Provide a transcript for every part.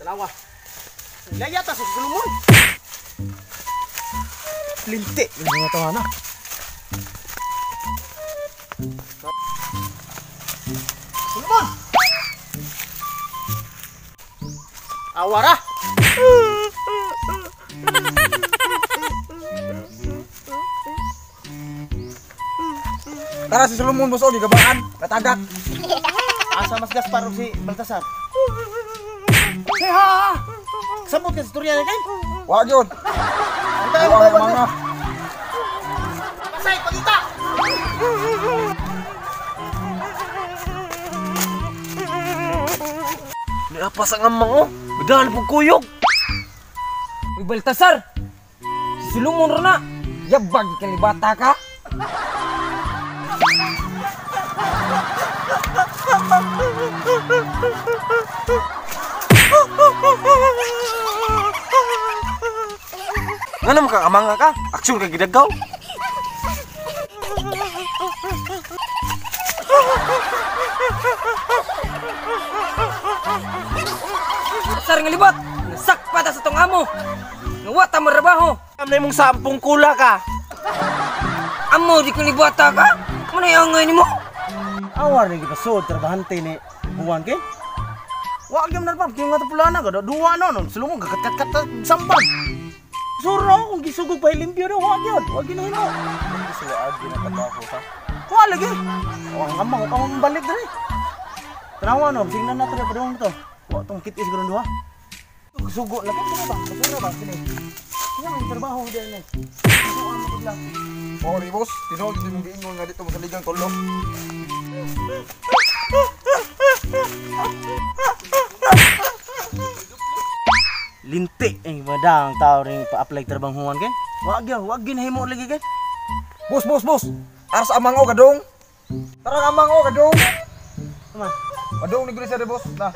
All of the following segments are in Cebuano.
Tanawa. Laya ta sa Solomon. Linti yung mga tawana. Solomon! Awara! Tara si Solomon boss, oh, gigabaan, natagak. Asa mas Gaspar og si Baltasar? Hey, ha! Sabot ka sa istorya na kay? Wa gyud. Tayo Wa ba ang mga. Pasay pagita. Niapas ang amang oh. Bidaan pug kuyog. Uy, Baltasar! Si Solomon ra na. Yabag kalibata ka. Ngano man ka amanga ka? Aksyon ka gidagaw. Baltasar nga libot. Nasakpa ta sa tong amo. Nga wa ta marabaho. Am na imong sampung kula ka. Amo di ko libata ka. Muna yung angay nimo. Awar ni gipasod trabahante ni Juan kay. Wa gyud na pa kay nga pulana ka duwa no no Solomon gakat-kat sambag. Suro kung gisugog pa limpyo na wa gyud, wa gyud himo. Sila agi na trabaho ka. Wa lagi. Wa ang amang ka balik diri. Tanawa no, singnan nato na padung to. Wa tong kit-is karon duha. Sugo lagi ba ba? Basura ba kini? Kaya ang trabaho diri ni. Sugo mo lang. Mao ni boss, tinuod gyud imong giingon nga dito mo sa ligang tulo. Linti ang madang tao ring pa-apply trabahuan kay. Wa gyud, wa gyud nahimo lagi kay. Boss, boss, boss. Aras amang o kadong. Tara amang o kadong. Tama. Kadong ni gud sa boss. Na.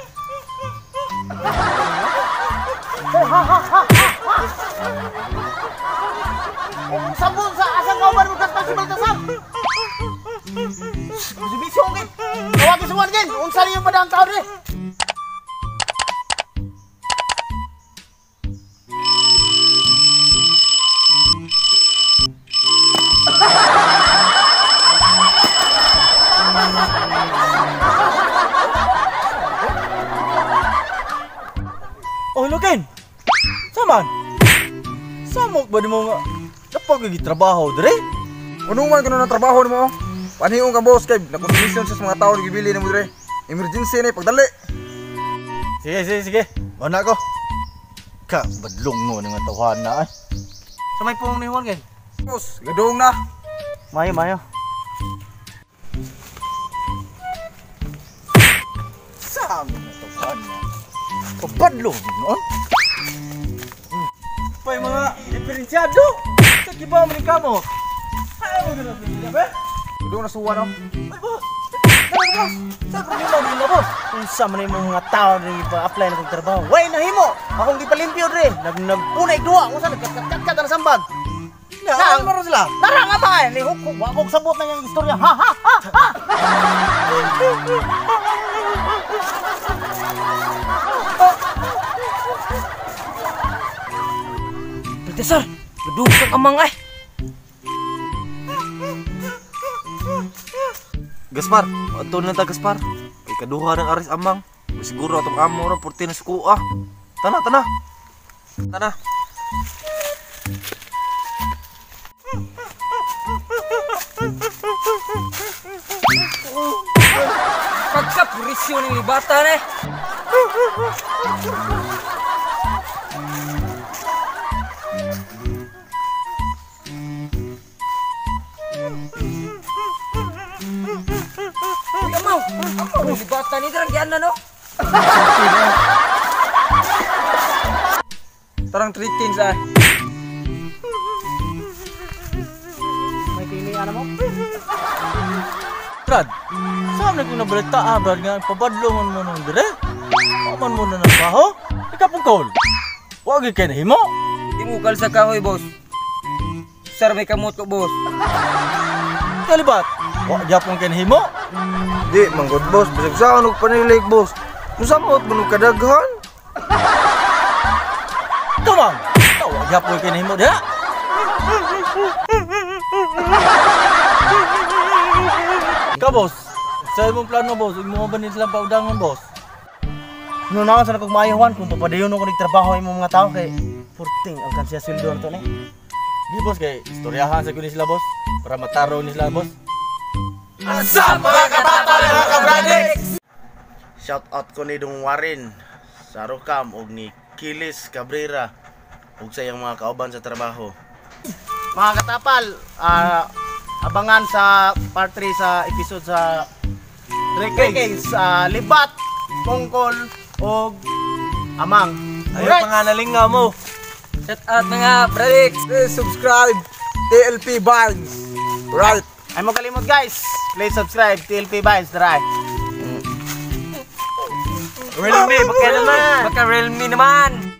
Sabon sa asang kauban mo kaspa si Baltasar. Bisyo kay. Tawagin sa Juan kay. Unsa ni yung madang tao diri? Oh, Loken. Saman. Samok ba nimo nga napag trabaho dire? Unong man kuno na trabaho nimo? Panhiung ka boss kay nakonsumisyon sa mga tao gibili nimo dire. Emergency ni pagdali. Sige, sige, sige. Mana ko. Ka badlong mo nga tawhan na ay. Sa may pong ni Juan kay. Boss, gadong na. Mayo, mayo. Sa amin na tawhan na. Kabadlong noon. Pay mga diferensyado. Sa kiba mo ni kamo. Ay mo ganun sila ba? Gadong na suwa no. Ay boss. Ay boss. Sa problema nila boss. Unsa man imong mga tao ni pa-apply na kog trabaho. Way nahimo. Akong gipalimpyo dre. Nagpunay duwa unsa nagkat-kat na sambag. Na, ano sila? Tara nga ba ni hukog wa kog sabot na yang istorya. Ha ha ha. Ha. Baltasar, gadung sa amang ay. Gaspar, ato na ta Gaspar. Kay kaduha ng aris amang. Siguro atong amo ron purti na suko ah. Tana, tana. Tana. Pagkapurisyo ng libata na eh. Uy, amaw! Amaw ng libata ni Darang gianan no? Tarang 3 kings ah. May tini ana mo? Brad, saan na kung nabalita ah, Brad nga pabadlongon mo nung dire? Wa man mo na nagbaho? Ikaw pong kaul. Wa gyud kay nahimo. Di mo kal sa kahoy, boss. Sir, may kamot ko, boss. Kalibat, wa gyapon kay nahimo. Di, manggod boss, bisag saan og panilig boss. Musamot man og kadaghan. Gihapon kay nahimo diha. Ka boss, sa imong plano boss, imo ba ni silang paudangon boss? Nunaon sa nakog maayo Juan kung papadayon ko nagtrabaho imong mga tao kay purting ang kansiya sweldo na to ni. Di boss kay istoryahan sa ni sila boss para mataro ni sila boss. Shout out ko ni Dong Warren sa Rocam og ni Kilis Cabrera ug sa iyang mga kauban sa trabaho. Mga katapal, abangan sa part 3 sa episode sa Three sa Libat, Tungkol og Amang. Ayo panganalinga mo. Shout out mga Bradix! Please subscribe TLP Vines. Right. Ay mo kalimot guys, please subscribe TLP Vines dry. Realme, baka naman. Baka Realme naman!